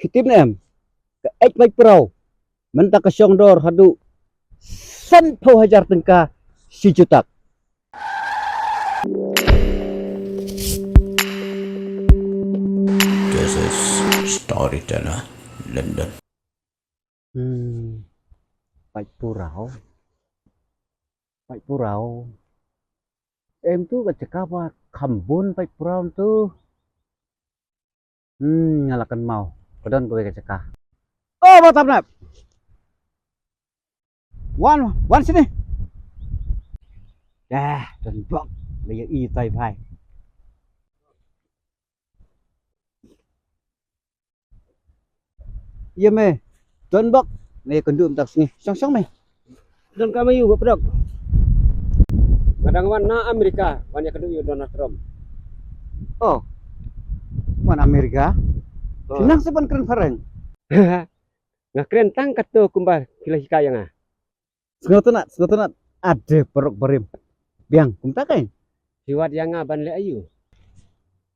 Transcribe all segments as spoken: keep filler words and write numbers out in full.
Phi tip ne em, ka eit paidpuraw mynta ka shong dor haduh sanphew hajar tyngka shi jutak. This is Storyteller London. Hmm. Paidpuraw. Paidpuraw. Em tu ka jaka ba kham bun paidpuraw tu. Hmm, nga la kynmaw. Ka don kawei ka jaka. Oh, ba tap nap. Wan, wan sini. Dah, don bok. Ba ïa i tai phai. Ïa me. Don bok. Ngi kynduh mynta ka sngi. Shong shong me. Don kam aiu ba pdok? Nga dang wan na Amerika, wan ïakynduh ïa u Donald Trump. Oh. Wan Amerika? Oh. Shnang sa ban kren phareng. Nga kren tang katto kumba ki la hikai ïa nga. Sngewtynnat, sngewtynnat. Ade paruk barim. Biang, kumta kai. Phi wad ïa nga ban leh aiu?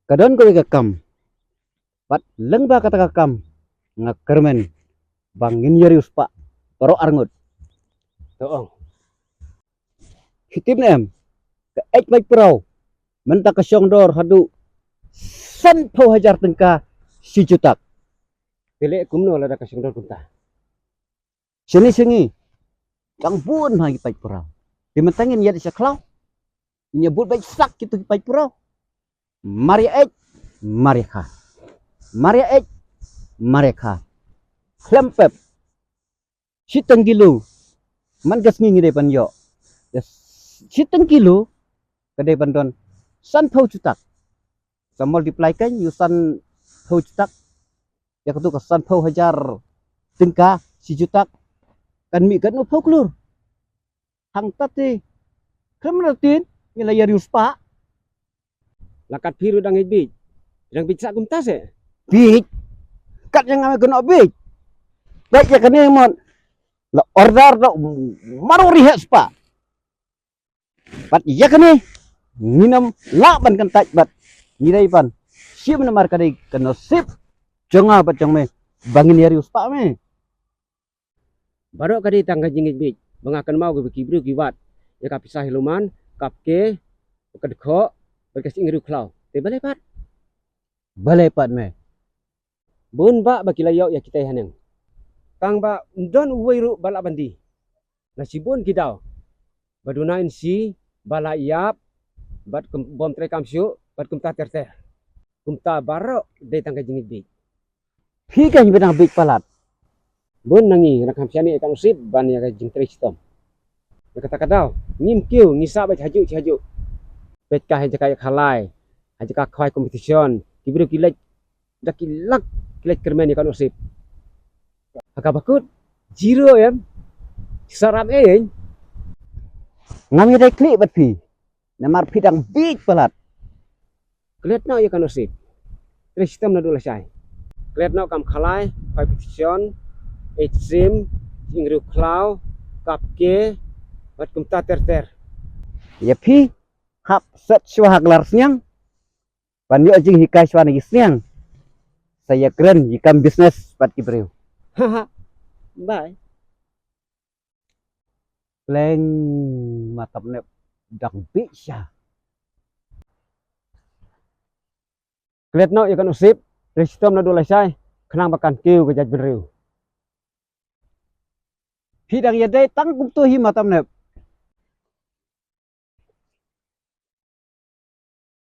Ka don kawei ka kam. Bad lyngba kata ka kam nga kyrmen ba ngin ïa riewspah baroh arngut. To ong. Phi tip ne em, ka eit paidpuraw mynta ka shong dor haduh sanphew hajar tyngka shi jutak. Te leh kumno lada ka shong dor kumta? Shane sha ngi dang bun ha ki paidpuraw. Te mynta ngin ïaid sha khlaw, ngin ïa bud beit sak kito ki paidpuraw. Mar ïa eit, mar ïa kha. Mar ïa eit, mar ïa kha. Khlem pep. Shiteng kilo. Man ka sngi ngi dei ban ïoh. Shiteng kilo ka dei ban don sanphew jutak. Sa multiply kan ïa u sanphew jutak. Ïa katu ka sanphew hajar tyngka shi jutak. Kan mih katno phew klur. Hangta te khlem rutin ngi la ïa riewspah. La kat phi ruh dang ïa bieit. Dang bieit sa kumta se. Bieit. Kat ïa nga me kynnoh bieit. Bieit ïa kane mon. La order da maru ri heh spah. Bad ïa kane ngin ym lah ban kyntait bad ngi dei ban shim namar ka dei ka nasib jong nga bad jong me ba ngin ïa riewspah me. Baroh ka dei tang ka jingngeit bieit ba nga kynmaw kaba ki briew ki wad ïa ka pisa hi lum man, ka pke, ka dkhot bad ka shyieng riewkhlaw. Te balei pat? Balei pat me? Bun bah ba ki la ïoh ïa kitai haneng. Tang ba ym don uwei ruh ba lah ban die. La shibun ki daw ba duna in shi ba la ïap bad kum, bym trei kam shuh bad kumta ter ter. Kumta baroh dei tang ka jingngeit bieit. Phi kan ba dang bieit palat. Bun na ngi na kham shane ïa ka nusip ban ïa ka jingtrei shitom. Ïa kata ka daw ngim kiew, ngi sah beit hajuh shi hajuh. Beit ka ha jaka ïa khalai, ha jaka khwai competition, ki briew ki leit da ki lak, ki leit kyrmen ïa ka nusip. Ha kaba kut zero em. Ki sarap ei. Ngam ïa dei khlieh bad phi. Namar phi dang bieit palat. Klet noh ïa ka nusip. Trei shitom naduh lashai. Klet noh kam khalai, competition, eit sim, shyieng riewkhlaw, ka pke bad kumta ter ter. Ïa phi hap set shuwa ha klar sniang ban ïoh jinghikai shuwa na ki sniang. Sa ïa kren ïa kam business bad ki briew. Bye. Pleng, ma Tapnep dang bieit sha. Klet noh ïa ka nusip, trei shitom naduh lashai, khnang ba kan kiew ka jaitbynriew. Phi dang ïa dei tang kumto hi ma Tapnep.